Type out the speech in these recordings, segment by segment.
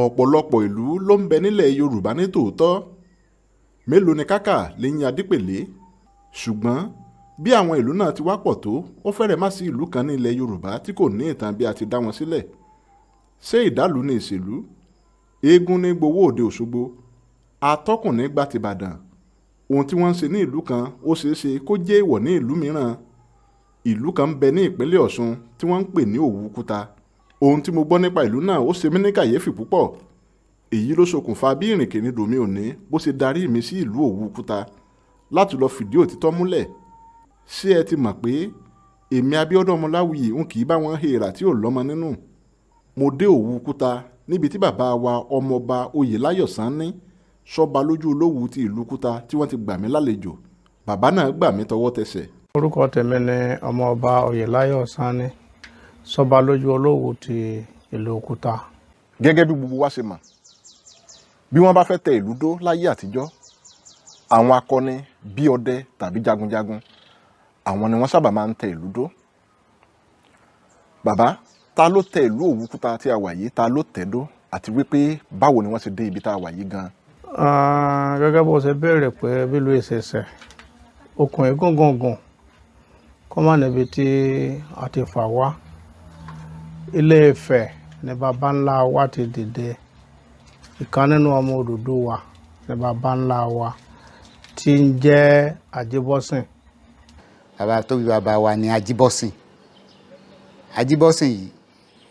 Ọ̀pọ̀lọpọ̀ ìlú ló ń bẹ nílẹ̀ Yorùbá ní tòótọ́. Mélòó ni ká kà léyín Adípèlé? Ṣùgbọ́n bí àwọn ìlú náà ti wá pọ̀ tó, ó fẹ́rẹ̀ẹ́ má sí ìlú kan ní ilẹ̀ Yorùbá tí kò ní ìtàn bí a ti dá wọn sílẹ̀. Ṣé ìdálùú ni ìṣèlú? Eégún ní gbowó òde Òṣogbo, atọ́kùn ní gba tìbàdàn. Ohun tí wọ́n ń ṣe ní ìlú kan ó ṣeé ṣe kó jẹ́ èèwọ̀ ní ìlú mìíràn. Ìlú kan ń bẹ ní ìpínlẹ̀ Ọ̀ṣun tí wọ́n ń pè ní Òwu-Kúta. Ohun tí mo gbọ́ nípa ìlú náà ó ṣe mí ní kàyéfì púpọ̀. Èyí ló ṣokùnfà bí ìrìnkèrindò mi òní bó ṣe darí mi sí ìlú Òwu-Kúta láti lọ fìdí òtítọ́ múlẹ̀. Ṣé ẹ ti mọ̀ pé èmi Abíọ́dún Ọmọláwuyì n kì í bá wọn heèrà tí ò lọ́mọ nínú? Mo dé Òwu-Kúta níbi tí bàbá wa Ọmọọba Oyèláyọ̀ Sanni, Sọ́balójú Olówu ti ìlú Kúta tí wọ́n ti gbà mí lálejò. Bàbá náà gbà mí tọwọ́ tẹsẹ̀. Orúkọ tèmi ni Ọmọọba Oyèláyọ̀ Sanni, Sọ́balójú Olówu ti ìlú Kúta. Gẹ́gẹ́ bí gbogbo wa ṣe mọ̀, bí wọ́n bá fẹ́ tẹ ìlú dó láyé àtijọ́, àwọn akọni bí ọdẹ tàbí jagunjagun, àwọn ni wọ́n sábà máa ń tẹ ìlú dó. Bàbá, ta ló tẹ ìlú Òwu-Kúta tí a wà yìí, ta ló tẹ̀ dó, àti wípé báwo ni wọ́n ṣe dé ibi tá a wà yìí gan? Gẹ́gẹ́ bó ṣe béèrè pé bílùú ìṣẹ̀ṣẹ̀ okùn egúngùngùn kó má níbi tí a ti fà wá. Ilé Ifẹ̀ ni baba ńlá wa ti dìde. Ìkan nínú ọmọ Odùduwà ni baba ńlá wa tí ń jẹ́ Ajíbọ́sìn. Bàbá tó bí bàbá wa ni Ajíbọ́sìn. Ajíbọ́sìn yìí,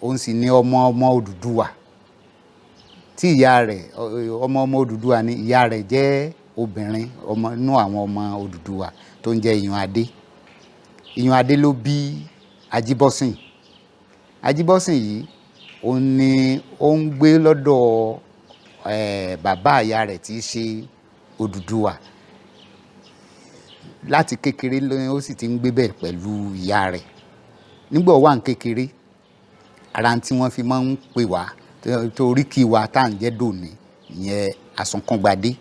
òun sì ni ọmọ ọmọ Odùduwà tí ìyá rẹ̀, ọmọ ọmọ Odùduwà ni ìyá rẹ̀ jẹ́, obìnrin ọmọ inú àwọn ọmọ Odùduwà tó ń jẹ́ Ìyàn Adé. Ìyàn Adé ló bí Ajíbọ́sìn. Ajíbọ́sìn yìí, òun ni ó ń gbé lọ́dọ̀ bàbá ìyá rẹ̀ tí í ṣe Odùduwà. Láti kékeré ló ó sì ti ń gbé bẹ́ẹ̀ pẹ̀lú ìyá rẹ̀. Nígbà ó wà ní kékeré, ara tí wọ́n fi máa ń pè wá torí kí wa tá à ń jẹ́ dòní, ìyẹn Àsunkúngbadé.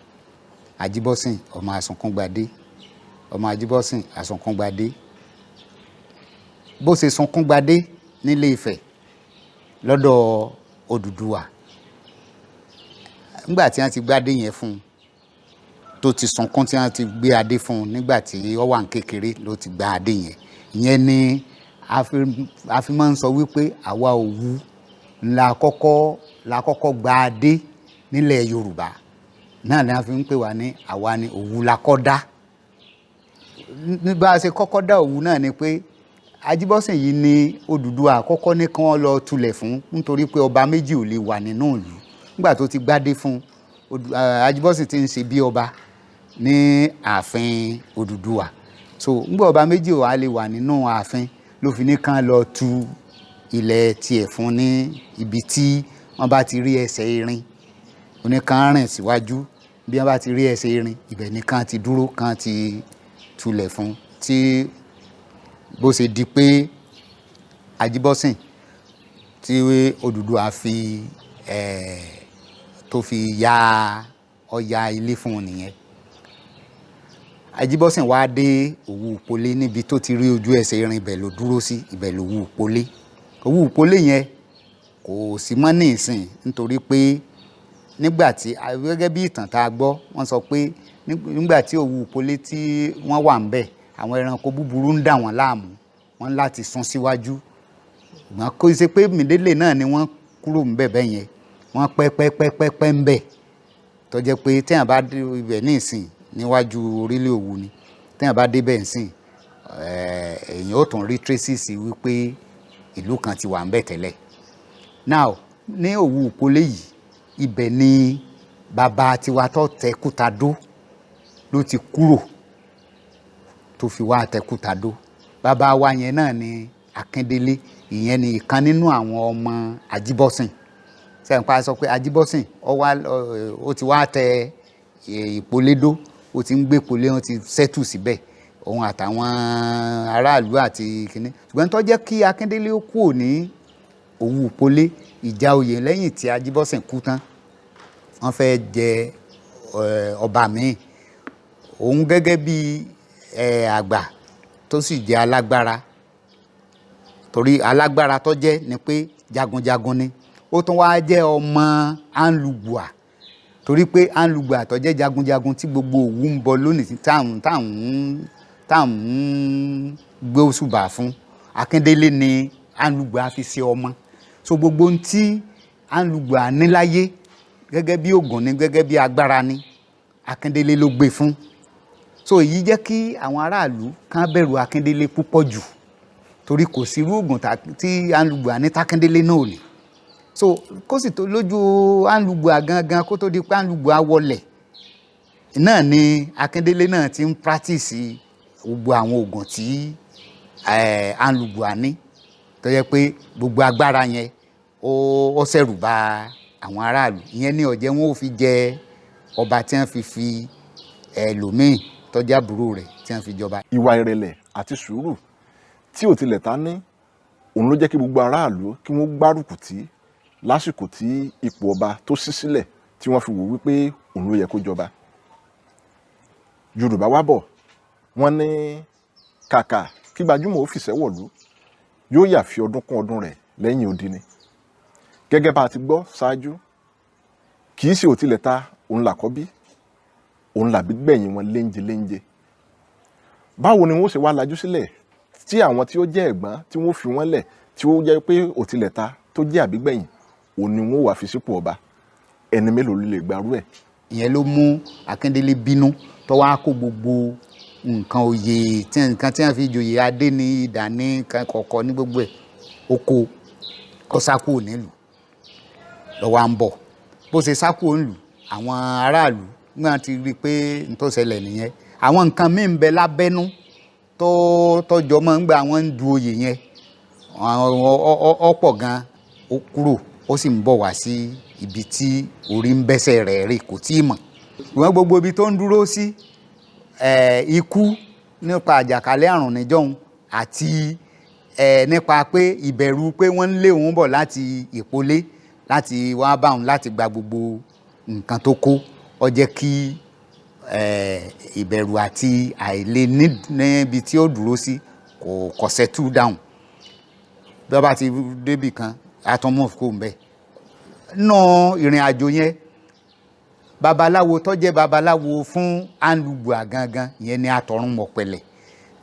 Ajíbọ́sìn ọmọ Àsunkúngbadé, ọmọ Ajíbọ́sìn Àsunkúngbadé. Bó ṣe sunkúngbadé nílé Ifẹ̀ lọ́dọ̀ Odùduwà, nígbà tí wọ́n ti gbádé yẹn fún un, tó ti sunkún, tí wọ́n ti gbé adé fún un, nígbà tí ó wà ní kékeré ló ti gba adé yẹn. Ìyẹn ni a fi máa ń sọ wípé àwa Òwu la kọ́kọ́ gba adé nílẹ̀ Yorùbá. Náà ni a fi ń pè wá ní àwa ni Òwu la kọ́ dá. Ní bá a ṣe kọ́kọ́ dá Òwu náà ni pé Ajíbọ́sìn yìí ni Odùduwà àkọ́kọ́ ní kí wọ́n lọ tulẹ̀ fún, nítorí pé ọba méjì ò lè wà nínú ìlú. Nígbà tó ti gbádé fún Ajíbọ́sìn, ti ń ṣe bí ọba ní ààfin Odùduwà. So nígbà ọba méjì ò wá lè wà nínú ààfin, ló fi ní kán lọ tu ilẹ̀ tiẹ̀ fún ní ibi tí wọ́n bá ti rí ẹsẹ̀ erin. Oníkan rìn síwájú, bí wọ́n bá ti rí ẹsẹ̀ erin, ibẹ̀ ni kán ti dúró, kán ti tulẹ̀ fún. Tí bó ṣe di pé Ajíbọ́sìn tí Odùduwà fi tó fi ya ọya ilé fún un nìyẹn. Ajíbọ́sìn wá dé Òwu Ìpolé, níbi tó ti rí ojú ẹsẹ̀ erin, ibẹ̀ ló dúró sí, ibẹ̀ lòwu Ìpolé. Òwu Ìpolé yẹn kò sí mọ́ ní ìsìn, nítorí pé nígbà tí, gẹ́gẹ́ bí ìtàn tá a gbọ́, wọ́n sọ pé nígbà tí Òwu Ìpolé tí wọ́n wà ń bẹ̀, àwọn ẹranko búburú ń dà wọ́n láàmú, wọ́n láti sún síwájú. Ṣùgbọ́n kó ṣe pé mìdélè náà ni wọ́n kúrò ń bẹ̀ bẹ́ẹ̀ yẹn, wọ́n pẹ́ pẹ́ pẹ́ pẹ́ pẹ́ ń bẹ̀, tó jẹ́ pé téèyàn bá dé ibẹ̀ ní ìsìn, níwájú orílẹ̀ Òwu ni, téèyàn bá dé bẹ̀ ń sìn, èèyàn ó tún rí traces wípé ìlú kan ti wà ń bẹ̀ tẹ́lẹ̀. Now, ní Òwu Ìpolé yìí, ibẹ̀ ni bàbá tiwa tó tẹ Kúta dó ló ti kúrò, tó fi wá tẹ Kúta dó. Bàbá wa yẹn náà ni Akíndélé. Ìyẹn ni ìkan nínú àwọn ọmọ Ajíbọ́sìn. Sẹ́yìn pa sọ pé Ajíbọ́sìn ó ti wá tẹ Ìpolé dó, ó ti ń gbé Ìpolé, wọn ti settle síbẹ̀, òun àtàwọn aráàlú àti kínní. Ṣùgbọ́n tó jẹ́ kí Akíndélé ó kúrò ní Òwu Ìpolé, ìjà oyè. Lẹ́yìn tí Ajíbọ́sìn kú tán, wọ́n fẹ́ jẹ ọba míì. Òun gẹ́gẹ́ bí àgbà tó sì jẹ́ alágbára, torí alágbára tó jẹ́ ni pé jagunjagun ni. Ó tún wá jẹ́ ọmọ Anlùgbùà, torí pé Anlùgbùà tó jẹ́ jagunjagun tí gbogbo Òwu ń bọ lónìí, táwọn ń gbé òṣùbà fún Akíndélé ni Anlùgbùà fi ṣe ọmọ. So gbogbo ohun tí Anlùgbùà ní láyé, gẹ́gẹ́ bí ògùn ni, gẹ́gẹ́ bí agbára ni, Akíndélé ló gbé fún. So èyí jẹ́ kí àwọn aráàlú kàn bẹ̀rù Akíndélé púpọ̀ jù, torí kò sí irú ògùn tí Anlùgbùà ní tákíndélé náà ò ní. So kó sì tó lójú Anlùgbùà gangan, kó tó di pé Anlùgbùà wọlẹ̀ náà ni Akíndélé náà ti ń practice gbogbo àwọn oògùn tí Anlùgbùà ní, tó yẹ pé gbogbo agbára yẹn ó ṣẹ̀rù bà àwọn aráàlú. Ìyẹn ní ọ̀jẹ̀ wọn ò fi jẹ ọba tí wọ́n fi fi ẹlòmíì tó jẹ́ àbúrò rẹ̀ tí wọ́n fi jọba. Ìwà ìrẹ̀lẹ̀ àti sùúrù tí Òtílẹ̀ta ní, òun ló jẹ́ kí gbogbo aráàlú kí wọ́n gbárùkù tì lásìkò tí ipò ọba tó ṣí sílẹ̀, tí wọ́n fi wò wípé òun ló yẹ kó jọba. Yorùbá wá bọ̀, wọ́n ní kàkà kí gbajúmọ̀ ó fìṣẹ́ wọ̀lú, yóò yà fi ọdún kún ọdún rẹ̀ lẹ́yìn odi ni. Gẹ́gẹ́ bá a ti gbọ́ ṣáájú, kì í ṣe Òtílẹ̀ta òun làkọ́bí, òun làbí gbẹ̀yìn wọn léńje léńje. Báwo ni wọ́n ṣe wá lajú sílẹ̀ tí àwọn tí ó jẹ́ ẹ̀gbọ́n tí wọ́n fi wọ́n lẹ̀, tí ó jẹ́ pé Òtílẹ̀ta tó jẹ́ àbígbẹ̀yìn òun ni wọ́n wà fi sípò ọba? Ẹni mélòó ló lè gbarú ẹ̀? Ìyẹn ló mú Akíndélé bínú, tó wá kó gbogbo nǹkan oyè tí nǹkan tí wọ́n fi joyè, adé ní, idà ní, nǹkan kọ̀ọ̀kan ní, gbogbo ẹ̀ ó kó, ó sá kúrò nílùú. Lọ́wọ́ à ń bọ̀, bó ṣe sá kúrò nílùú, àwọn aráàlú náà ti rí i pé n tó ṣẹlẹ̀ nìyẹn. Àwọn nǹkan míì ń bẹ lábẹ́nú tó tọ́jọ́ mọ́ ń gbà wọ́n ń du oyè yẹn ọ̀pọ̀ gan. Ó kúrò, ó sì ń bọ̀ wá sí ibi tí orí ń bẹ́sẹ̀ rẹ̀ rè, kò tí ì mọ̀. Ṣùgbọ́n gbogbo ibi tó ń dúró sí, ikú nípa àjàkálẹ̀ àrùn níjọ́hun àti nípa pé ìbẹ̀rù pé wọ́n ń lé òun bọ̀ láti Ìpolé láti wá bá òun láti gba gbogbo nǹkan tó kó, ó jẹ́ kí ìbẹ̀rù àti àìlè níbi tí ó dúró sí kò kò settle down. Bí wọ́n bá ti débì kan, á tún move kó ń bẹ̀. Nínú ìrìn àjò yẹn, babaláwo tó jẹ́ babaláwo fún Anlùgbùà gangan, ìyẹn ni Àtọ̀runmọ̀pẹ̀lẹ̀,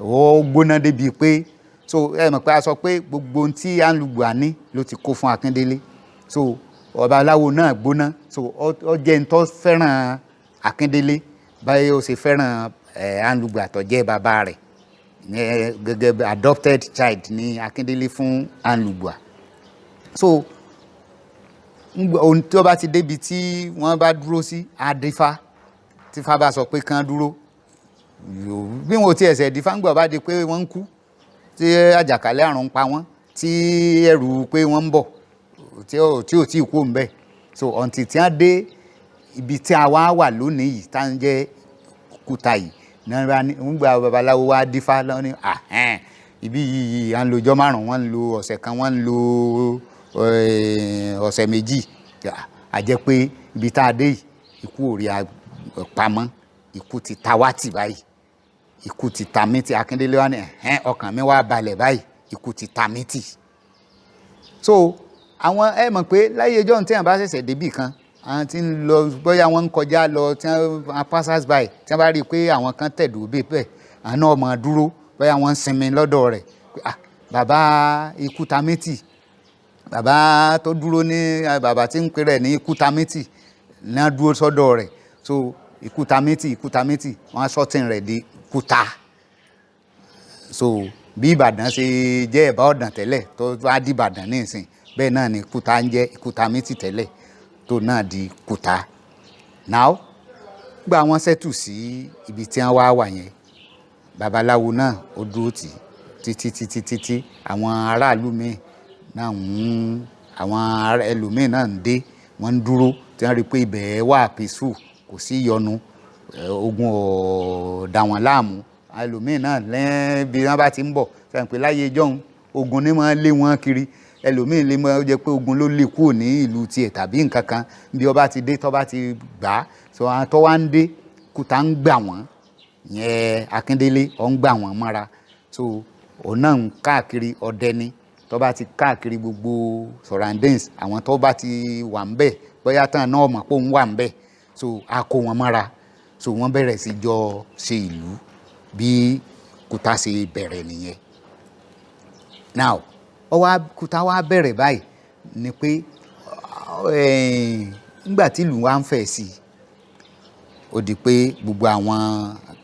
ó gbóná débi pé, so ẹ mọ̀ pé a sọ pé gbogbo ohun tí Anlùgbùà ní ló ti kó fún Akíndélé. So babaláwo náà gbóná, so ó jẹ́ ní tó fẹ́ràn Akíndélé báyìí ó ṣe fẹ́ràn Anlùgbùà tó jẹ́ bàbá rẹ̀. Ìyẹn gẹ́gẹ́ bí adopted child ní Akíndélé fún Anlùgbùà. So ohun tí ó bá ti débi tí wọ́n bá dúró sí, á dífá. Tífá bá sọ pé kán dúró, bí wọn ò tiẹ̀ ṣẹ̀ dífá, ńgbà bá di pé wọ́n ń kú, tí àjàkálẹ̀ àrùn ń pa wọ́n, tí ẹ̀rù pé wọ́n ń bọ̀ tí ò tí ì kú ńbẹ̀. So until tí wọ́n dé ibi tí a wá wà lónìí yìí, tá ń jẹ́ Kúta yìí ní, ńgbà babaláwo wá dífá lọ́ní, ibi yìí à ń lo ọjọ́ 5, wọ́n ń lo ọ̀sẹ̀ kan, wọ́n ń lo ọ̀sẹ̀ 2, a jẹ́ pé ibi tá a dé yìí, ikú ò rí a pamọ́, ikú ti ta wá tì báyìí, ikú ti ta mí tì. Akíndélé wá ní, ọkàn mi wá balẹ̀ báyìí, ikú ti ta mí tì. So àwọn ẹ mọ̀ pé láyé ọjọ́ tí wọ́n bá ṣẹ̀ṣẹ̀ débì kan, àwọn tí ń lọ, bóyá wọ́n ń kọjá lọ, tí wọ́n passers by, tí wọ́n bá rí i pé àwọn kan tẹ̀dó bẹ́ẹ̀ bẹ́ẹ̀, àwọn náà máa dúró, bóyá wọ́n ń sinmi lọ́dọ̀ rẹ̀. Ah, bàbá ikú ta mí tì, bàbá tó dúró ní, bàbá tí ń pè rẹ̀ ní ikú ta mí tì náà dúró sọ́dọ̀ rẹ̀. So ikú ta mí tì, ikú ta mí tì, wọ́n á shorten rẹ̀ di Kúta. So bí Ìbàdàn ṣe jẹ́ Ẹ̀bá Ọ̀dàn tẹ́lẹ̀, tó wá di Ìbàdàn nísìn, bẹ́ẹ̀ náà ni Kúta ń jẹ́ ikú ta mí tì tẹ́lẹ̀, tó náà di Kúta. Now gba wọn settle sí ibi tí wọ́n wá wà yẹn, babaláwo náà ó dúró tì títí títí títí. Àwọn aráàlú míì náà ń, àwọn ẹlòmíì náà ń dé, wọ́n ń dúró, tí wọ́n rí i pé ibẹ̀ wà peaceful, kò sí ìyọnu, ogun ò dà wọ́n láàmú. Ẹlòmíì náà lẹ́ẹ̀bi wọ́n bá ti ń bọ̀ sẹ́yìn pé láyé ìjọ́un, ogun ní máa lé wọn kiri. Ẹlòmíì lè máa jẹ́ pé ogun ló lé kúrò ní ìlú tiẹ̀ tàbí nǹkan kan. Bí ọba ti dé, tọ́ba ti gbà á, so àwọn tó wá ń dé, Kúta ń gbà wọ́n yẹn, Akíndélé ọ̀ ń gbà wọ́n mọ́ra. So òun náà ń káàkiri ọdẹ ni. Tó bá ti káàkiri gbogbo surroundings, àwọn tó bá ti wà ń bẹ̀, bóyá tán náà mọ̀ pé òun wà ń bẹ̀, so a kó wọn mọ́ra. So wọ́n bẹ̀rẹ̀ sí jọ ṣe ìlú. Bí Kútà ṣe bẹ̀rẹ̀ nìyẹn. Now, ó wá Kútà wá bẹ̀rẹ̀ báyìí ni pé nígbà tí ìlú wa ń fẹ̀ sí i, ó di pé gbogbo àwọn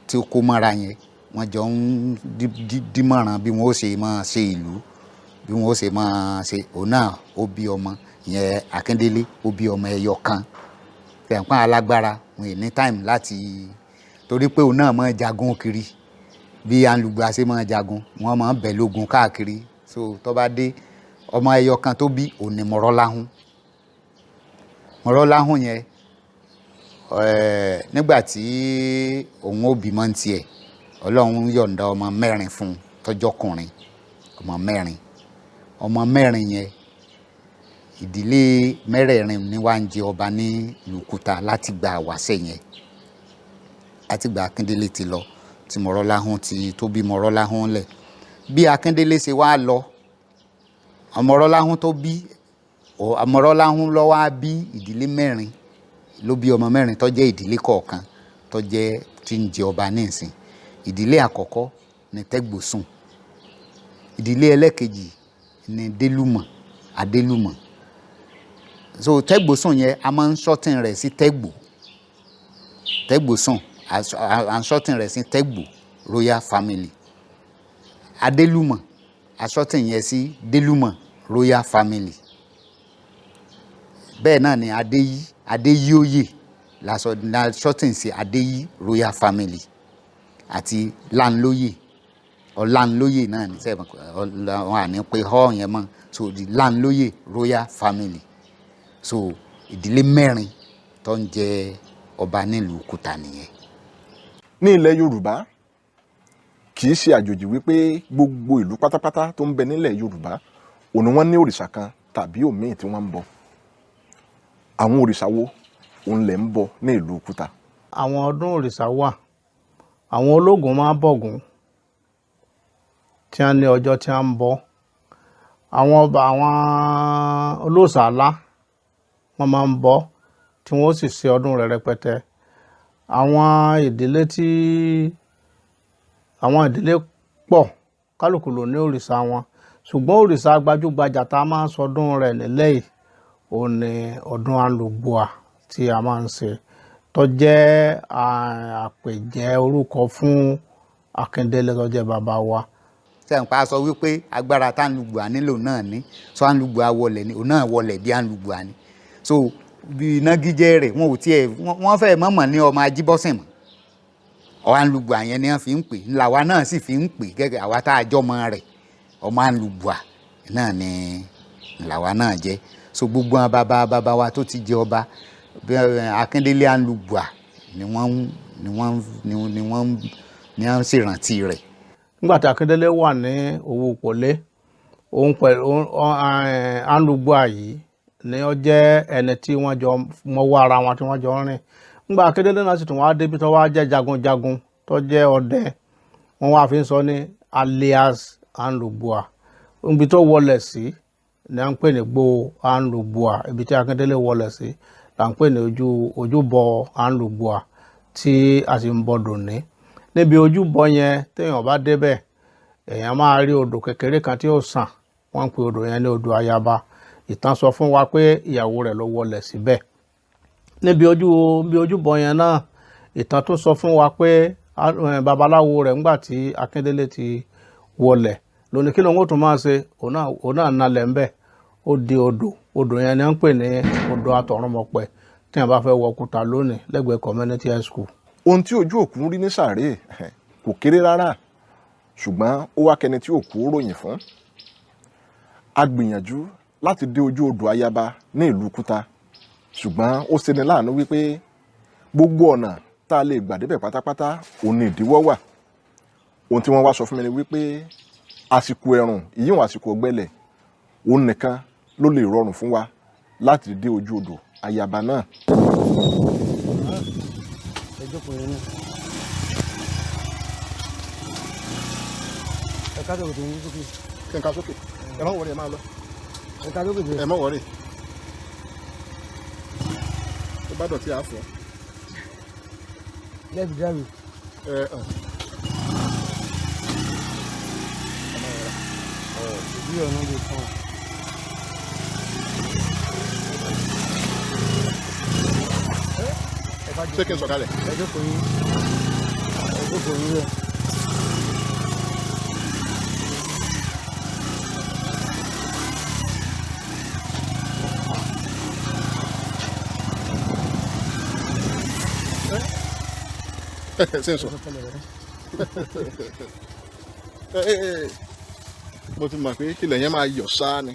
tí ó kó mọ́ra yẹn, wọ́n jọ ń dímọ̀ràn bí wọ́n ó ṣe máa ṣe ìlú, bí wọ́n ó ṣe máa ṣe. Òun náà ó bí ọmọ ìyẹn, Akíndélé, ó bí ọmọ ẹyọ kan tẹ̀pọ́n alágbára. Wọn ì ní time láti, torí pé òun náà máa jagun kiri bí Alùgbà ṣe máa jagun, wọ́n máa bẹ̀ lógun káàkiri. So tó bá dé, ọmọ ẹyọ kan tó bí òun ni Mọ̀rọ́láhùn. Mọ̀rọ́láhùn yẹn, nígbà tí òun ó bímọ ní tiẹ̀, Ọlọ́run yọ̀ǹda ọmọ mẹ́rin fún un tọ́jọ́kùnrin. Ọmọ mẹ́rin, ọmọ mẹ́rin yẹn, ìdílé mẹ́rẹ̀ẹ̀rin ni wàá ń jẹ ọba ní ìlú Kútà láti gba àwáṣẹ yẹn, láti gba Akíndélé ti lọ, tí Mọ̀rọ́láhùn ti tó bí Mọ̀rọ́láhùn lẹ̀. Bí Akíndélé ṣe wá lọ, Mọ̀rọ́láhùn tó bí Mọ̀rọ́láhùn ló wá bí ìdílé mẹ́rin, ló bí ọmọ mẹ́rin tó jẹ́ ìdílé kọ̀ọ̀kan tó jẹ́ tí ń jẹ ọba nísìn. Ìdílé àkọ́kọ́ ní Tẹ́gbòsùn, ìdílé ẹlẹ́kejì ní Délùmọ̀, Adélùmọ̀. So Tẹ́gbòsùn yẹn, a máa ń shorten rẹ̀ sí Tẹ́gbò. Tẹ́gbòsùn, à ń shorten rẹ̀ sí Tẹ́gbò royal family. Adélùmọ̀, a shorten yẹn sí Délùmọ̀ royal family. Bẹ́ẹ̀ náà ni Adéyí, Adéyíóyè la shorten sí Adéyí royal family, àti Lanlóyè, Ọlánlóyè náà ní sẹ́yìn wọn à ní pé họ́ yẹn mọ́. So the Lanlóyè royal family. So ìdílé mẹ́rin tó ń jẹ ọba nílùú Kútà nìyẹn. Ní ilẹ̀ Yorùbá, kì í ṣe àjòjì wípé gbogbo ìlú pátápátá tó ń bẹ nílẹ̀ Yorùbá òun ni wọ́n ní òrìṣà kan tàbí òmíì tí wọ́n ń bọ. Àwọn òrìṣà wo òun lẹ̀ ń bọ ní ìlú Kútà? Àwọn ọdún òrìṣà wà. Àwọn ológun máa ń bọ̀gún tí wọ́n ní ọjọ́ tí wọ́n ń bọ. Àwọn ọba, àwọn olóòṣà ńlá, wọ́n máa ń bọ tí wọ́n sì ṣe ọdún rẹ̀ rẹpẹtẹ. Àwọn ìdílé tí àwọn ìdílé pọ̀, kálukú ló ní òrìṣà wọn, ṣùgbọ́n òrìṣà gbajúgbajà tá a máa ń sọdún rẹ̀ nílẹ̀ yìí, òun ni ọdún Alùgbùà tí a máa ń ṣe, tó jẹ́ àpèjẹ orúkọ fún Akíndélé tó jẹ́ bàbá wa. Sẹ́yìn pa sọ wípé agbára tá Alùgbùà nílò náà ní so Alùgbùà wọlé ni, òun náà wọlé bí Alùgbùà ni. So bí inágíjẹ́ rẹ̀, wọn ò tiẹ̀, wọ́n fẹ́ mọ̀mọ́ ní ọmọ Ajíbọ́sìn mọ́. Ọ Alùgbùà yẹn ni wọ́n fi ń pè, làwa náà sì fi ń pè gẹ́gẹ́ àwa tá a jọmọ rẹ̀. Ọmọ Alùgbùà náà ni làwa náà jẹ́. So gbogbo àwọn bàbá bàbá wa tó ti jẹ ọba, Akíndélé Alùgbùà ni wọ́n ni wọ́n ni wọ́n ni wọ́n ṣèrántí rẹ̀. Nígbà tí Akíndélé wà ní Òwu Pọ̀lé, òun pẹ̀lú Alùgbùà yìí ni ó jẹ́ ẹni tí wọ́n jọ mọ́wọ́ ara wọn, tí wọ́n jọ ń rìn. Nígbà Akíndélé náà sì tún wá débi tó wá jẹ́ jagunjagun, tó jẹ́ ọdẹ, wọ́n wá fi ń sọ ní alias Alùgbùà. Ibi tó wọlé sí ni à ń pè ní gbó Alùgbùà. Ibi tí Akíndélé wọlé sí là ń pè ní ojú ojúbọ Alùgbùà tí a sì ń bọ dòní. Níbi ojúbọ yẹn, téèyàn bá débẹ̀, èèyàn máa rí odò kékeré kan tí ó sàn. Wọ́n ń pe odò yẹn ní odò Ayaba. Ìtàn sọ fún wa pé ìyàwó rẹ̀ ló wọlé síbẹ̀ níbi ojú bí ojúbọ yẹn náà. Ìtàn tún sọ fún wa pé babaláwo rẹ̀, ńgbà tí Akíndélé ti wọlé lónìí, kí lóun ó tún máa ṣe? Òun náà nalẹ̀ ńbẹ̀, ó di odò. Odò yẹn ni wọ́n ń pè ní odò Àtọ̀runmọ̀pẹ̀ tí wọ́n bá fẹ́ wọ Kútà lónìí, lẹ́gbẹ̀ẹ́ community high school. Ohun tí ojú òkú ń rí ní sàárè kò kéré rárá, ṣùgbọ́n ó wá kẹni tí òkú ròyìn fún. A gbìyànjú láti dé ojú odò Ayaba ní ìlú Kútà, ṣùgbọ́n ó ṣeni láàánú wípé gbogbo ọ̀nà tá a lè gbà débẹ̀ pátápátá òun ni ìdíwọ́ wà. Ohun tí wọ́n wá sọ fún mi ni wípé àsìkò ẹ̀rùn, ìyíwọ̀n àsìkò ọ̀gbẹlẹ̀, òun nìkan ló lè rọrùn fún wa láti dé ojú odò Ayaba náà. Ẹ jókòó yẹn náà. Ẹ ká sọ̀rọ̀ tó ń sókè. Kí n ká sókè. Ẹ má worry, ẹ máa lọ. Ẹ ká lókè dé. Ẹ má worry. Tó bá dọ̀tí àfọ̀. Left drive. Ẹ ẹ. Bí ọ̀nà lè kàn. Ṣé kí n sọ̀kalẹ̀? Ẹ jókòó yín. Ẹ jókòó yín rẹ̀. Ṣé n sọ? Ẹ ẹ ẹ. Mo ti mọ̀ pé ilẹ̀ yẹn máa yọ̀ sáá ni.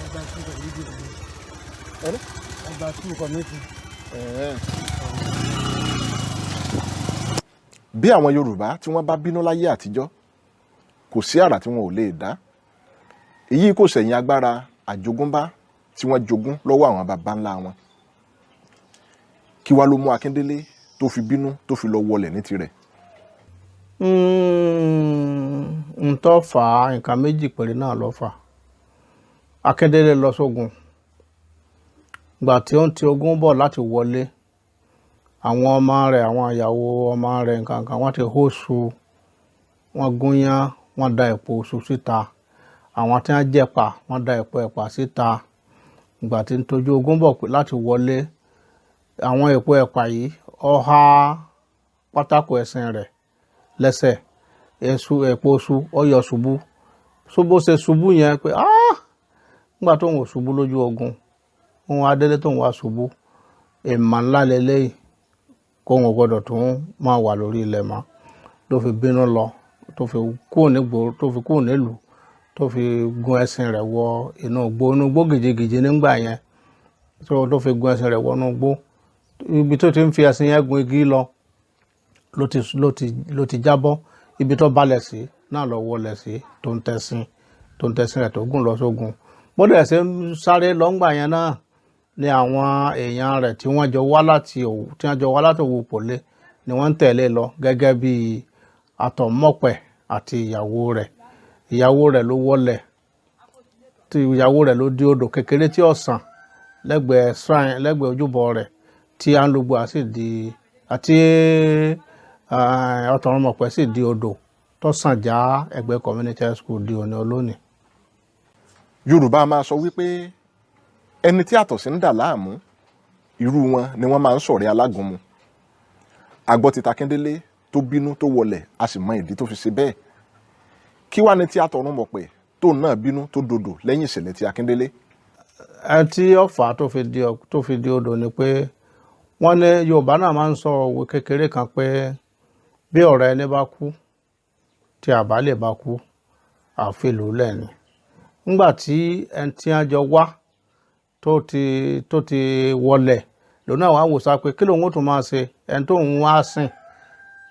Ẹgbà tí kò ní dìbò. Ẹgbà tí kò ní dìbò. Bí àwọn Yorùbá tí wọ́n bá bínú láyé àtijọ́, kò sí àrà tí wọn ò lè dá. Èyí kò sẹ̀yìn agbára àjogúnbá tí wọ́n jogún lọ́wọ́ àwọn baba ńlá wọn. Kí wá ló mú Akíndélé tó fi bínú tó fi lọ wọlẹ̀ ní tirẹ̀? N tó fà á, nǹkan méjì péré náà ló fà á. Akíndélé lọ sógun. Ìgbà tí ó ń ti ogun bọ̀ láti wọlé, àwọn ọmọ rẹ̀, àwọn ìyàwó ọmọ rẹ̀ nǹkan kan, wọ́n ti hóṣu, wọ́n gúnyán, wọ́n da èpo iṣu síta. Àwọn tí wọ́n jẹ̀pà, wọ́n da èpo ẹ̀pà síta. Ìgbà tí ń tọ́jú ogun bọ̀ pé láti wọlé, àwọn èpo ẹ̀pà yìí ó há pátákó ẹṣin rẹ̀ lẹ́sẹ̀. Èso èpo iṣu ó yọ ṣubú. Bó ṣe ṣubú yẹn pé ah! Nígbà tóun ò ṣubú lójú ogun, òun adélé tóun wá ṣubú, èèmọ̀ ńlá leléyìí, kóun ò gbọdọ̀ tún máa wà lórí ilẹ̀ mọ́. Ló fi bínú lọ, tó fi kúrò nígboro, tó fi kúrò nílùú, tó fi gun ẹṣin rẹ̀ wọ inú igbó, inú igbó gìjigìji nígbà yẹn. Tó fi gun ẹṣin rẹ̀ wọ inú igbó. Ibi tó ti ń fi ẹṣin yẹn gun igi lọ ló ti jábọ́. Ibi tó balẹ̀ sí náà lọ wọlẹ̀ sí tó ń tẹṣin rẹ̀ tó gùn lọ sógun. Bó dẹ̀ ṣe ń sáré lọ ńgbà yẹn náà ni àwọn èèyàn rẹ̀ tí wọ́n jọ wá láti Òwu, tí wọ́n jọ wá láti Òwu Pòlé ni wọ́n ń tẹ̀lé lọ gẹ́gẹ́ bí Àtọ̀mọ́pẹ̀ àti ìyàwó rẹ̀. Ìyàwó rẹ̀ ló wọlẹ̀, tí ìyàwó rẹ̀ ló di odò kékeré tí ó sàn lẹ́gbẹ̀ẹ́ shrine, lẹ́gbẹ̀ẹ́ ojúbọ rẹ̀ tí Ànlógbò sì di, àti Ọ̀tọ̀runmọ̀pẹ̀ sì di odò tó sàn já ẹgbẹ́ community school di òní olónìí. Yorùbá máa sọ wípé ẹni tí àtọ̀sí ń dà láàmú, irú wọn ni wọ́n máa ń sọ̀rẹ́ alágúnmu. Àgbọ̀ ti Takíndélé tó bínú tó wọlẹ̀, a sì mọ ìdí tó fi ṣe bẹ́ẹ̀. Kí wá ni tí Àtọ̀runmọ̀pẹ̀ tó náà bínú tó dodò lẹ́yìn ìṣẹ̀lẹ̀ ti Akíndélé? Ẹ tí ó fà á tó fi di odò ni pé wọ́n ní Yorùbá náà máa ń sọ òwe kékeré kan pé bí ọ̀rẹ́ ẹni bá kú, tí àbá lè bá kú, àfi lù ú lẹ̀ ni. Nígbà tí ẹni tí wọ́n jọ wá tó ti wọlẹ̀, lòun náà wá wò sá pé kí lòun ó tún máa ṣe, ẹni tó ń wá sìn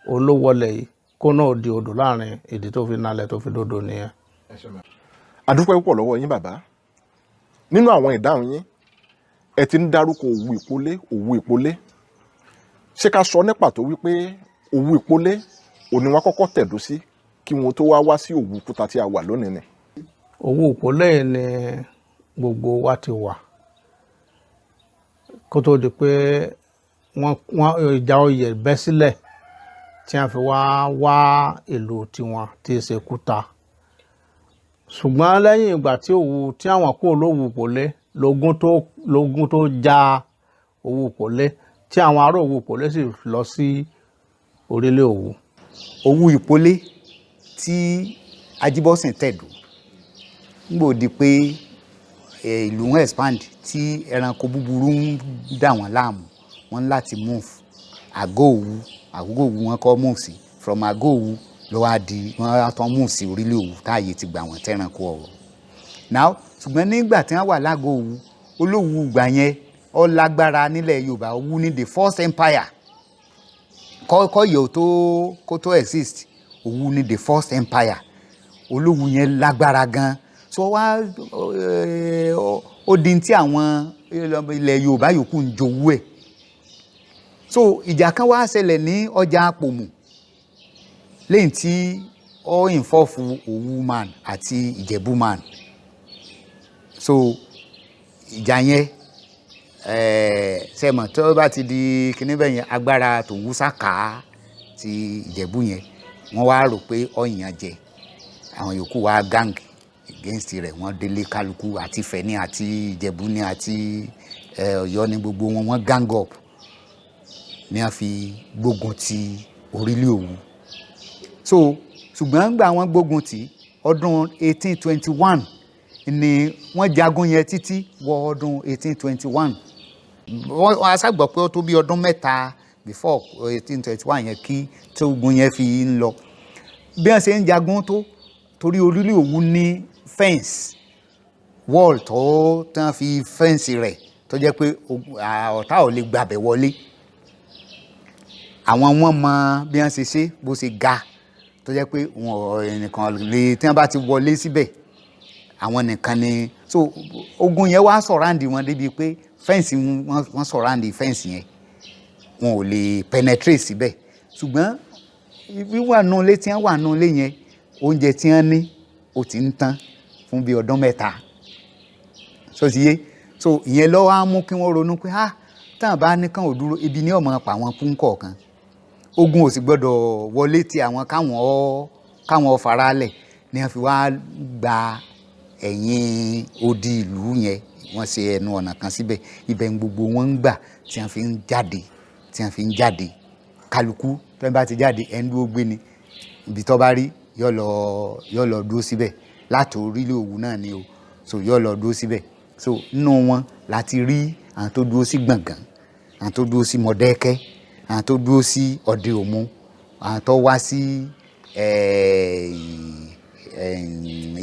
òun ló wọlẹ̀ yìí, kó náà di odò láàrin ìdí tó fi nalẹ̀ tó fi dodò nìyẹn. A dúpẹ́ púpọ̀ lọ́wọ́ yín bàbá. Nínú àwọn ìdáhùn yín, ẹ ti ń dárúkọ Òwu Ìpolé, Òwu Ìpolé. Ṣé ká sọ ní pàtó wípé Òwu Ìpolé òní wọn kọ́kọ́ tẹ̀dó sí kí wọn tó wá wá sí Òwu Kúta tí a wà lónìí ni? Òwu Ìpolé ni gbogbo wa ti wà kó tó di pé wọ́n ìjà oyè bẹ́ sílẹ̀ tí a fi wá wá ìlú tiwọn tí í ṣe Kúta. Ṣùgbọ́n lẹ́yìn ìgbà tí Òwu tí àwọn kúrò lówù Ìpolé lógún tó já Òwu Ìpolé tí àwọn ará Òwu Ìpolé sì lọ sí orílẹ̀ Òwu. Òwu Ìpolé tí Ajíbọ́sìn tẹ̀dó nígbò di pé ìlú ń expand tí ẹranko búburú ń dà wọ́n láàmú, wọ́n ní láti move. Àgọ́ Òwu wọn kọ́ move sí. From Àgọ́ Òwu ló wá di wọ́n á tán move sí orílẹ̀ Òwu táàyè ti gbà wọ́n tẹ́ranko ọ̀rọ̀. Now ṣùgbọ́n nígbà tí wọ́n wà lágọ̀ Òwu, Olówu ìgbà yẹn ó lágbára nílẹ̀ Yorùbá. Òwu ní the first empire kọ́ yẹ̀ tó kó tó exist. Òwu ní the first empire. Olówu yẹn lágbára gan. So wá ó di tí àwọn ilẹ̀ Yorùbá yòókù ń jowú ẹ̀. So ìjà kan wá ṣẹlẹ̀ ní ọjà Àpòmù. Lẹ́yìn tí ó involve Òwu man àti Ìjẹ̀bú man. So ìjà yẹn, sẹ́mọ̀ tó bá ti di kíní bẹ́ẹ̀ yẹn, agbára tÒwú sàká ti Ìjẹ̀bú yẹn, wọ́n wá rò pé ọ̀yàn jẹ àwọn yòókù, wá gang against rẹ̀. Wọ́n délé kálukú, àti Ifẹ̀ ní, àti Ìjẹ̀bú ní, àti Ọ̀yọ́ ní, gbogbo wọn, wọ́n gang up ní a fi gbógun ti Orílẹ̀ Òwu. So ṣùgbọ́n gbà wọ́n gbógun ti, ọdún 1821 ni wọ́n jagun yẹn títí wọ ọdún 1821. Wọ́n aṣàgbọ́ pé ó tó bí ọdún 3 before 1821 yẹn kí tí ogun yẹn fi ń lọ. Bí wọ́n ṣe ń jagun tó, torí Orílẹ̀ Òwu ní fence wall tó tán fi fence rẹ̀, tó jẹ́ pé ọ̀tá ò lè gbàbẹ̀ wọlé. Àwọn wọn mọ bí wọ́n ṣe ṣe, bó ṣe ga tó jẹ́ pé wọn nìkan lè, tí wọ́n bá ti wọlé síbẹ̀, àwọn nìkan ni. So ogun yẹn wá surround wọn débi pé fence wọn, wọ́n surround fence yẹn, wọn ò lè penetrate síbẹ̀. Ṣùgbọ́n wíwà nù ilé tí wọ́n wà nù ilé yẹn, oúnjẹ tí wọ́n ní ó ti ń tán fún bí ọdún 3. So ti yé. So ìyẹn ló wá mú kí wọ́n ronú pé, ah, táwọn bá ní kàn ò dúró, ibi ní ọmọ pa àwọn kún kọ̀ọ̀kan, ogun ò sì gbọ́dọ̀ wọlé tí àwọn káwọn faralẹ̀ ní wọ́n fi wá gba ẹ̀yìn odi ìlú yẹn. Wọ́n ṣe ẹnu ọ̀nà kan síbẹ̀, ibẹ̀ ń gbogbo wọn ń gbà tí wọ́n fi ń jáde, tí wọ́n fi ń jáde. Kálukú tó ń bá ti jáde, ẹ̀ ń dúró gbé ni, ibi tó bá rí, yọ lọ dúró síbẹ̀. Láti Orílẹ̀ Òwú náà ni o. So yọ lọ dúró síbẹ̀. So nínú wọn láti rí àwọn tó dúró sí Gbọ̀ngàn, àwọn tó dúró sí Mọ̀dẹ́kẹ́, àwọn tó dúró sí Ọ̀dẹ Òmu, àwọn tó wá sí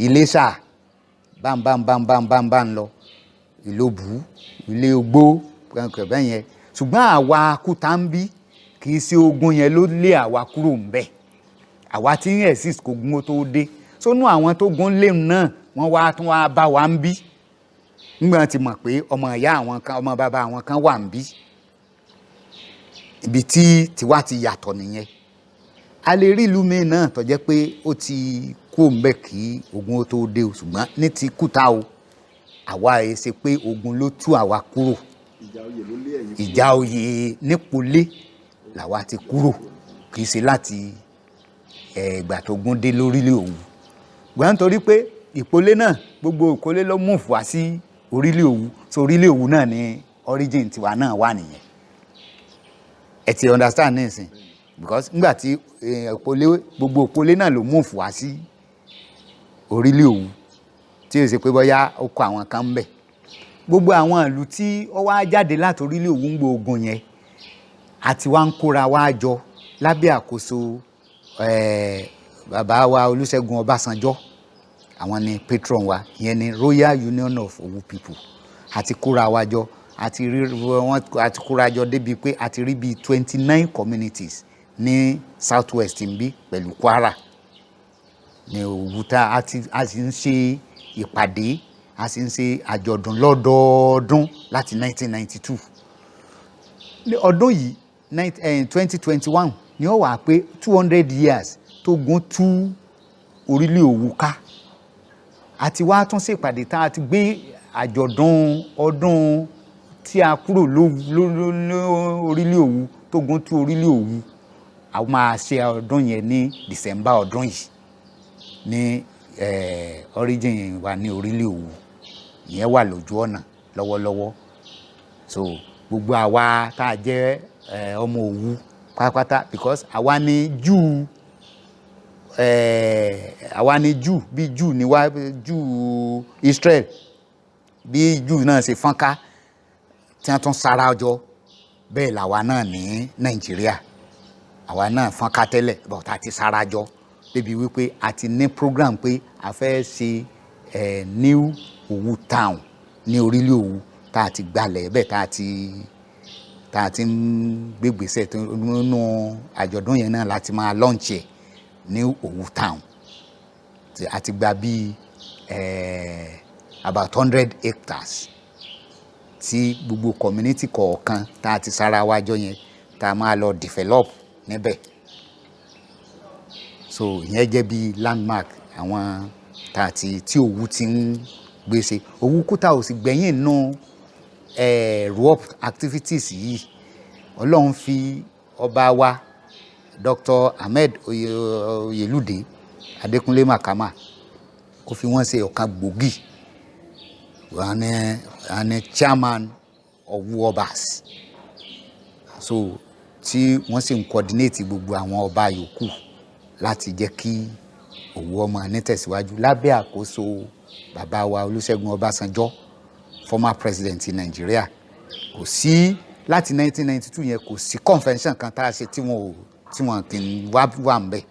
Iléṣà, bámbámbámbámbámbá ń lọ Ìlóbù, Ilé Ogbó, kankan bẹ́ẹ̀ yẹn. Ṣùgbọ́n àwa Kúta ń bí, kì í ṣe ogun yẹn ló lé àwa kúrò ń bẹ̀. Àwa tí ń exist kó gun ó tó dé. Sónú àwọn tó gun léwu náà, wọ́n wá tún wá bá wa ń bí nígbà tí mọ̀ pé ọmọ ìyá àwọn kan, ọmọ bàbá àwọn kan wà ń bí. Ibi tí tiwa ti yàtọ̀ nìyẹn. A lè rí ìlú míì náà tó jẹ́ pé ó ti kú òǹbẹ̀ kí ogun ó tó dé o. Ṣùgbọ́n ní ti Kúta o, àwa ẹ̀ ṣe pé ogun ló tú àwa kúrò. Ìjà oyè ló lé ẹ̀yin kúrò? Ìjà oyè nípolé làwa ti kúrò, kì í ṣe láti ìgbà tó gún dé lórílẹ̀ Òwu. Gbọ́n nítorí pé ìpolé náà, gbogbo ìpolé ló move wá sí Orílẹ̀ Òwu. So Orílẹ̀ Òwu náà ni origin tiwa náà wà nìyẹn. Ẹ ti understand nísìn? Because nígbà tí ìpolé, gbogbo ìpolé náà ló move wá sí Orílẹ̀ Òwu, tí ó ṣe pé bóyá ó kọ àwọn kan ń bẹ̀. Gbogbo àwọn ìlú tí ó wá jáde láti Orílẹ̀ Òwu ń gbọ́ ogun yẹn àti wá ń kóra wá jọ lábẹ́ àkóso bàbá wa Olúṣẹ́gun Ọbásanjọ́. Àwọn ni patron wa. Ìyẹn ni Royal Union of Owu People. Àti kóra wa jọ, àti rí wọn, àti kóra jọ débi pé àti rí bíi 29 communities ní South West ń bí pẹ̀lú Kwara ní Òwu tá a ti ń ṣe ìpàdé, a sì ń ṣe àjọ̀dún lọ́dọọdún láti 1992. Ní ọdún yìí, 2021 ni ó wà pé 200 years tó gun tú Orílẹ̀ Òwu ká. Àti wá tún ṣèpàdé tá a ti gbé àjọ̀dún ọdún tí a kúrò lórílẹ̀ Òwu, tó gun tú Orílẹ̀ Òwu. A máa ṣe ọdún yẹn ní December ọdún yìí ní origin wa ní Orílẹ̀ Òwu. Ìyẹn wà lójú ọ̀nà lọ́wọ́lọ́wọ́. So gbogbo àwa tá a jẹ́ ọmọ Òwu pátápátá, because àwa ni Júù, àwa ni Júù, bí Júù ni wá, Júù Israel, bí Júù náà ṣe fọ́nká tí wọ́n tún sára jọ, bẹ́ẹ̀ làwa náà ní Nàìjíríà. Àwa náà fọ́nká tẹ́lẹ̀, but a ti sára jọ débi wípé a ti ní program pé a fẹ́ ṣe new Òwu town ní Orílẹ̀ Òwu, tá a ti gbalẹ̀ bẹ́ẹ̀, tá a ti ń gbégbèsè tó nínú àjọ̀dún yẹn náà láti máa launch ẹ̀ ní Òwu town. Tí a ti gba bíi about 100 hectares tí gbogbo community kọ̀ọ̀kan tá a ti sára wájọ yẹn, tá a máa lọ develop níbẹ̀. So ìyẹn jẹ́ bí landmark àwọn tá a ti tí Òwu ti ń gbèsè. Òwu Kútà ò sì gbẹ̀yìn nù RUOP activities yìí. Ọlọ́run fi ọba wa Dr. Ahmed Oyelude Adékúnlé Makama, ó fi wọ́n ṣe ọ̀kan gbòógì, wọ́n ní chairman Òwu Obas, so tí wọ́n sì ń coordinate gbogbo àwọn ọba yòókù láti jẹ́ kí Òwu ọmọ nítẹ̀síwájú lábẹ́ àkóso bàbá wa Olúṣẹ́gun Ọbásanjọ́, former president Nàìjíríà. Kò sí láti 1992 yẹn, kò sí convention kan tá a ṣe tí wọn ò tí wọn kì í wá wà ń bẹ̀.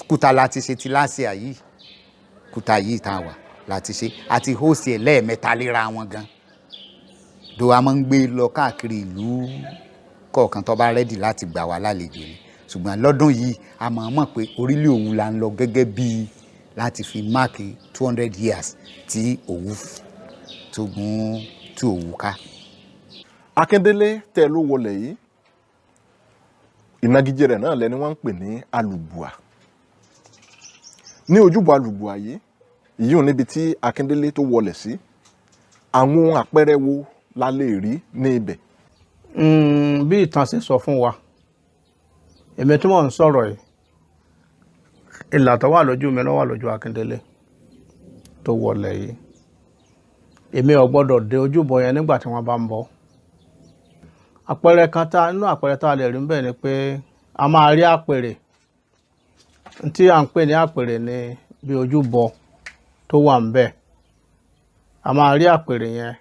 Kúta láti ṣe ti láṣìá yìí, Kúta yìí tá a wà láti ṣe àti host ẹ̀ lẹ́ẹ̀mẹ́ta léra wọn gan do. A máa ń gbé lọ káàkiri ìlú kọ̀ọ̀kan tó bá ready láti gbà wá lálejò ni, ṣùgbọ́n lọ́dún yìí a máa mọ̀ pé orílẹ̀ Òwu la ń lọ gẹ́gẹ́ bíi láti fi mark 200 years tí Òwu tó gún tú Òwu ká. Akíndélé tẹ́ ló wọlé yìí, ìnagijẹ rẹ̀ náà lẹni wọ́n ń pè ní Alùbùà. Ní ojúbọ Alùbùà yìí, ìyíùn níbi tí Akíndélé tó wọlé sí, àwọn ohun àpẹẹrẹ wo la lè rí ní ibẹ̀? Bí ìtàn ṣe sọ fún wa, èmi tí mò ń sọ̀rọ̀ yìí, ìlà tó wà lójú mi ló wà lójú Akíndélé tó wọlé yìí. Èmi ò gbọ́dọ̀ dé ojúbọ yẹn nígbà tí wọ́n bá ń bọ̀. Àpẹẹrẹ kan tá inú àpẹẹrẹ tá a lè rí níbẹ̀ ni pé a máa rí àpèrè tí à ń pè ní àpèrè ní bí ojúbọ tó wà ńbẹ̀. A máa rí àpèrè yẹn.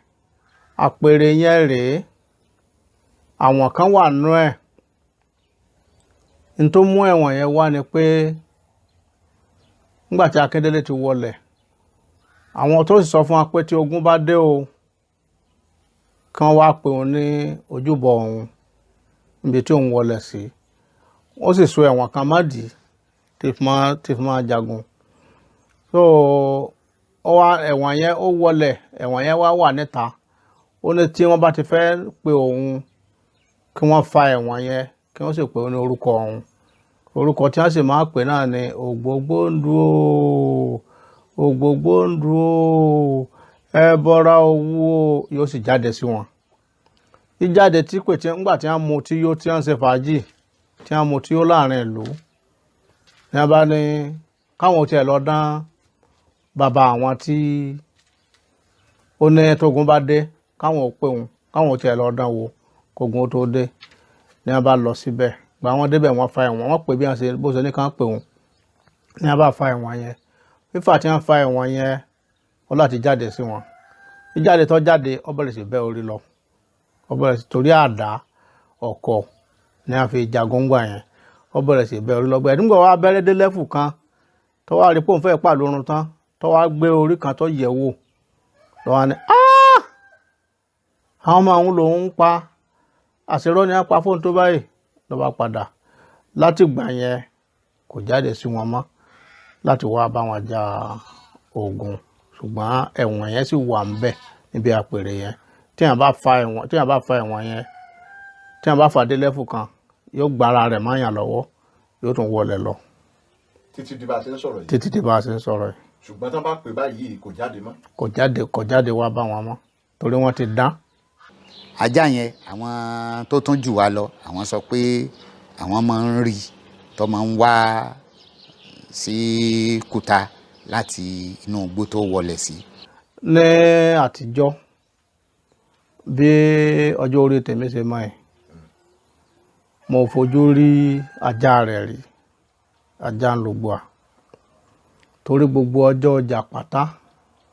Àpèrè yẹn rèé, àwọn kan wà nú ẹ̀. N tó mú ẹ̀wọ̀n yẹn wá ni pé nígbà tí Akíndélé ti wọlẹ̀, àwọn tó sì sọ fún wa pé tí ogun bá dé o, kí wọ́n wá pe òun ní ojúbọ òun níbi tí òun wọlẹ̀ sí. Ó sì so ẹ̀wọ̀n kan mọ́dìí tí fi máa jagun. So ó wá ẹ̀wọ̀n yẹn, ó wọlẹ̀, ẹ̀wọ̀n yẹn wá wà níta. Ó ní tí wọ́n bá ti fẹ́ pe òun, kí wọ́n fa ẹ̀wọ̀n yẹn, kí wọ́n sì pè ó ní orúkọ òun. Orúkọ tí wọ́n sì máa pè náà ni Ògbógbóǹdù o, Ògbógbóǹdù o, ẹbọra Òwu o. Yóò sì jáde sí wọn. Jíjáde tí pè tí ńgbà tí wọ́n mu tí yó, tí wọ́n ń ṣe fàájì, tí wọ́n mu tí yó láàrin ìlú, ní wọ́n bá ní káwọn tiẹ̀ lọ dán bàbá àwọn tí ó ní tógun bá dé káwọn ò pé òun, káwọn tiẹ̀ lọ dán wò kógun ó tó dé. Ní wọ́n bá lọ síbẹ̀, gbà wọ́n débẹ̀, wọ́n fa ẹ̀wọ̀n, wọ́n pè bí wọ́n ṣe bó ṣe ní kán pè òun. Ní wọ́n bá fa ẹ̀wọ̀n yẹn, fífà tí wọ́n fa ẹ̀wọ̀n yẹn, ó láti jáde sí wọn. Jíjáde tó jáde, ó bẹ̀rẹ̀ sí bẹ́ orí lọ. Ó bẹ̀rẹ̀ sí torí àdá ọ̀kọ̀ ní a fi jagun gbà yẹn. Ó bẹ̀rẹ̀ sí bẹ́ orí lọ gbẹ nígbà wàá bẹ́rẹ́ dé level kan tó wá rí pé òun fẹ́ pàlórun tán, tó wá gbé orí kan tó yẹ̀ wò lọ́wọ́ ni, "Ah! Àwọn ọmọ àwọn lòun ń pa, àṣírọ́ ni a pa fóun tó báyìí." Ló bá padà. Láti ìgbà yẹn, kò jáde sí wọn mọ́ láti wá bá wọn ja ogun, ṣùgbọ́n ẹ̀wọ̀n yẹn sì wà ń bẹ̀ níbi àpèrè yẹn. Tí èèyàn bá fa ẹ̀wọ̀n yẹn, tí èèyàn bá fà dé level kan, yóò gba ara rẹ̀ mọ́yàn lọ́wọ́, yóò tún wọlé lọ. Títí di bá a ṣe ń sọ̀rọ̀ yìí? Títí di bá a ṣe ń sọ̀rọ̀ yìí. Ṣùgbọ́n tán bá pè báyìí, kò jáde mọ́? Kò jáde, kò jáde wá bá wọn mọ́ torí wọ́n ti dán. Ajá yẹn, àwọn tó tún jù wá lọ, àwọn sọ pé àwọn máa ń rí tó máa ń wá sí Kúta láti inú igbó tó wọlé sí. Ní àtijọ́, bí ọjọ́ orí tèmi ṣe mọ́ ẹ̀, mo fojú rí ajá rẹ̀ rí, ajá ń lògbà, torí gbogbo ọjọ́ ọjà pátá,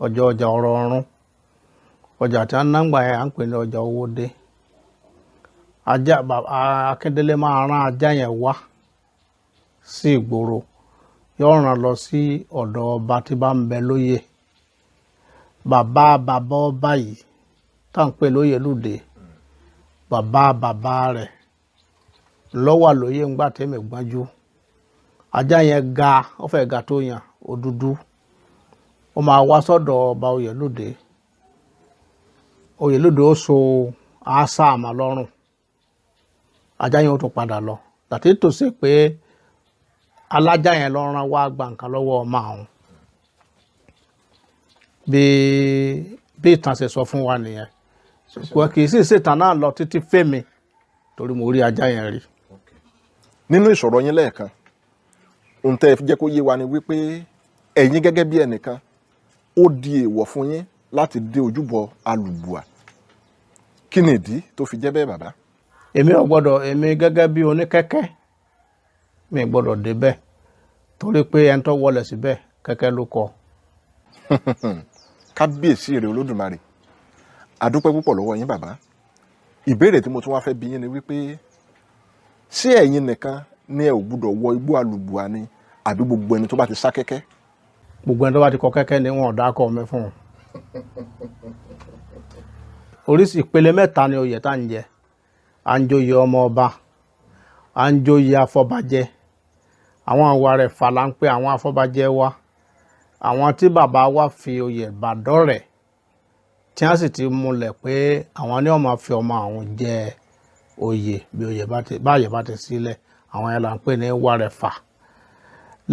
ọjọ́ ọjà ọ̀rọ̀ ọ̀run, ọjà tí wọ́n ń ná gbà yẹn, à ń pè ní ọjà Owódé. Ajá Akíndélé máa rán ajá yẹn wá sí ìgboro, yóò rán lọ sí ọ̀dọ̀ ọba tí bá ń bẹ lóyè. Bàbá bàbá ọba yìí tá à ń pè lóyè lóde, bàbá bàbá rẹ̀ ló wà lóyè ńgbà tẹ́mi gbọ́njú. Ajá yẹn ga, ó fẹ́ ga tó yàn, ó dúdú. Ó máa wá sọ́dọ̀ ọba Oyèlúdé. Oyèlúdé ó so àásà àmà lọ́rùn, ajá yẹn ó tún padà lọ. That is to say pé Alájà yẹn ló rán wá gba nǹkan lọ́wọ́ ọmọ àwọn. Bí ìtàn ṣe sọ fún wa nìyẹn, ṣùgbọ́n kì í sì ṣètàn náà lọ títí fẹ́mi torí mo rí ajá yẹn rí. Nínú ìsọ̀rọ̀ yín lẹ́ẹ̀kan, ohun tẹ́ ẹ fi jẹ́ kó yé wa ni wípé ẹ̀yin gẹ́gẹ́ bí ẹnìkan, ó di èèwọ̀ fún yín láti dé ojúbọ Alùbùà. Kí ni ìdí tó fi jẹ́ bẹ́ẹ̀, bàbá? Èmi ò gbọ́dọ̀, èmi gẹ́gẹ́ bí oníkẹ́kẹ́, mi ò gbọ́dọ̀ débẹ̀ torí pé ẹni tó wọlé síbẹ̀, kẹ́kẹ́ ló kọ. Kábíyèsí rẹ Olódùmarè, àdúpẹ́ púpọ̀ lọ́wọ́ yín, bàbá. Ìbéèrè tí mo tún wá fẹ́ bi yín ni wípé ṣé ẹ̀yin nìkan ni ẹ ò gbúdọ̀ wọ igbó Alùbùà ni, àbí gbogbo ẹni tó bá ti sá kẹ́kẹ́? Gbogbo ẹni tó bá ti kọ kẹ́kẹ́ ni wọn ò dákọ̀ mi fún un. Oríṣi ìpele mẹ́ta ni oyè tá à ń jẹ. À ń joyè ọmọ ọba, à ń joyè afọbajẹ. Àwọn àwa rẹ̀ fàlà ń pè àwọn afọbajẹ wa, àwọn tí bàbá wa fi oyè ìbàdàn rẹ̀, tí wọ́n sì ti múlẹ̀ pé àwọn ní ọmọ fi ọmọ àwọn jẹ oyè bí oyè bá ti báyè bá ti sílẹ̀. Àwọn yẹn là ń pè ní wàrẹ̀fà.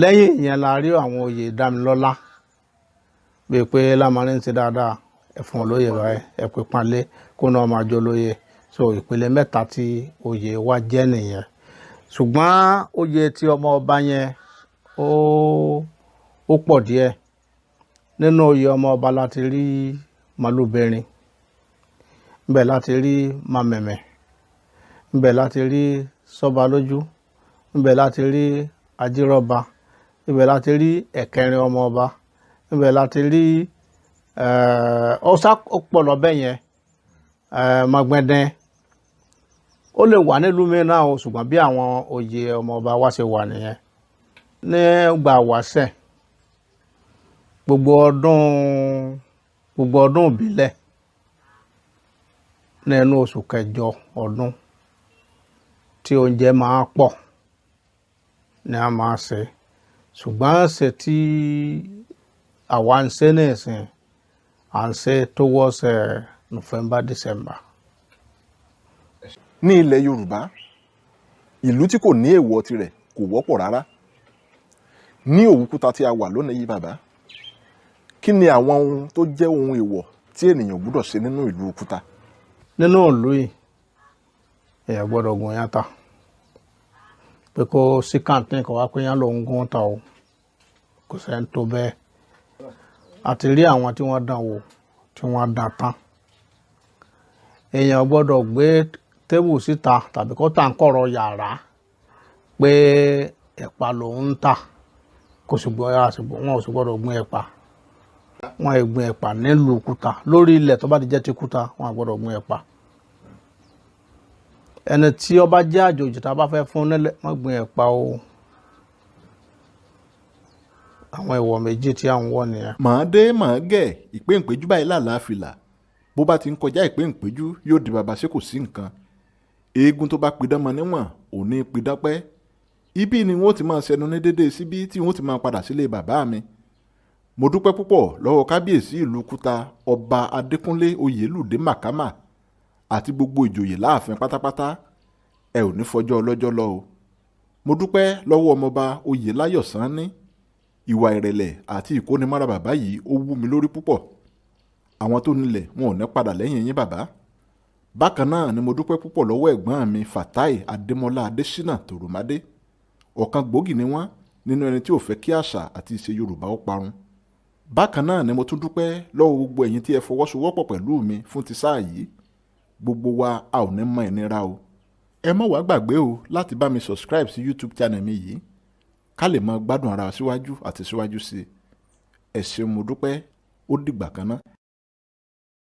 Lẹ́yìn ìyẹn la rí àwọn oyè dámilọ́lá, bíi pé lámarin ti dáadáa, ẹ̀fọn olóyè báyìí, ẹ̀pẹ̀ panlé kó náà máa jó lóye. So ìpele mẹ́ta tí oyè wa jẹ́ nìyẹn. Ṣùgbọ́n oyè tí ọmọ ọba yẹn ó pọ̀ díẹ̀. Nínú oyè ọmọ ọba láti rí màlúbẹ̀rin ńbẹ̀, láti rí màmẹ̀mẹ̀ ńbẹ̀, láti rí sọ́ba lójú ńbẹ̀, láti rí ajírọ́ba ńbẹ̀, láti rí ẹ̀kẹrin ọmọ ọba ńbẹ̀, láti rí ọ̀sá pọ̀lọ́ bẹ́ẹ̀ yẹn, mọ̀gbẹ́dẹ́. Ó lè wà nílùú mi náà o, ṣùgbọ́n bí àwọn oyè ọmọ ọba wa ṣe wà nìyẹn. Nígbà wáṣẹ̀, gbogbo ọdún ìbílẹ̀ ní inú oṣù kẹjọ ọdún tí oúnjẹ máa pọ̀ ni a máa ṣe. Ṣùgbọ́n ṣe tí àwa ń ṣe nísìn, à ń ṣe towards November, December. Ní ilẹ̀ Yorùbá, ìlú tí kò ní èèwọ̀ tirẹ̀ kò wọ́pọ̀ rárá. Ní Òwúkúta tí a wà lónìí yìí, bàbá, kí ni àwọn ohun tó jẹ́ ohun èèwọ̀ tí ènìyàn gbúdọ̀ ṣe nínú ìlú Òkúta? Nínú ìlú yìí, èèyàn gbọ́dọ̀ gun yán ta, pé kó sí canteen kó wá pé yán lòún gún ta o, kò sẹ́ni tó bẹ́ẹ̀. Àti rí àwọn tí wọ́n dán wò tí wọ́n dán tán. Èèyàn gbọ́dọ̀ gbé table síta tàbí kó tà ń kọ̀rọ̀ yàrá pé ẹ̀pà lòún ń tà. Kò sì gbọ́, wọn ò sì gbọ́dọ̀ gbin ẹ̀pà. Wọn ì gbin ẹ̀pà nílùú Kúta. Lórí ilẹ̀ tó bá ti jẹ́ ti Kúta, wọn à gbọ́dọ̀ gbin ẹ̀pà. Ẹni tí ó bá jẹ́ àjòjì tá a bá fẹ́ fún nílẹ̀, má gbin ẹ̀pà o. Àwọn ìwọ̀ méjì tí à ń wọ̀ nìyẹn. Màá dé màá gẹ̀ ìpéǹpéjú báyìí làlàá fìlà. Bó bá ti ń kọjá ìpéǹpéjú, yóò di bàbá. Ṣé kò sí nǹkan eégún tó bá pidán mọ níwọ̀n ò ní pidán pẹ́? Ibí ni wọ́n ti máa ṣẹnu ní déédéé síbí tí wọ́n ti máa padà sílé bàbá mi. Mo dúpẹ́ púpọ̀ lọ́wọ́ kábíyèsí ìlú Kúta, Ọba Adékúnlé Oyèlúdé Màkàmà, àti gbogbo ìjòyè láàfin pátápátá. Ẹ ò ní fọjọ́ ọlọ́jọ́ lọ o. Mo dúpẹ́ lọ́wọ́ ọmọọba Oyèláyọ̀ Sanni. Ìwà ìrẹ̀lẹ̀ àti ìkónimọ́ra bàbá yìí, ó wú mi lórí púpọ̀. Àwọn tó nílẹ̀ wọn ò ní padà lẹ́yìn yín, bàbá. Bákan náà ni mo dúpẹ́ púpọ̀ lọ́wọ́ ẹ̀gbọ́n mi Fatai Adémọ́lá Adésínà Tòròmádé. Ọ̀kan gbòógì ni wọ́n nínú ẹni tí ò fẹ́ kí àṣà àti ìṣe Yorùbá ó parun. Bákan náà ni mo tún dúpẹ́ lọ́wọ́ gbogbo ẹ̀yin tí ẹ fọwọ́sowọ́pọ̀ pẹ̀lú mi fún ti sáà yìí. Gbogbo wa, a ò ní mọ ìnira o. Ẹ má wàá gbàgbé o láti bá mi subscribe sí YouTube channel mi yìí, ká lè máa gbádùn ara wa síwájú àti síwájú sí i. Ẹ ṣeun, mo dúpẹ́. Ó dìgbà kan náà.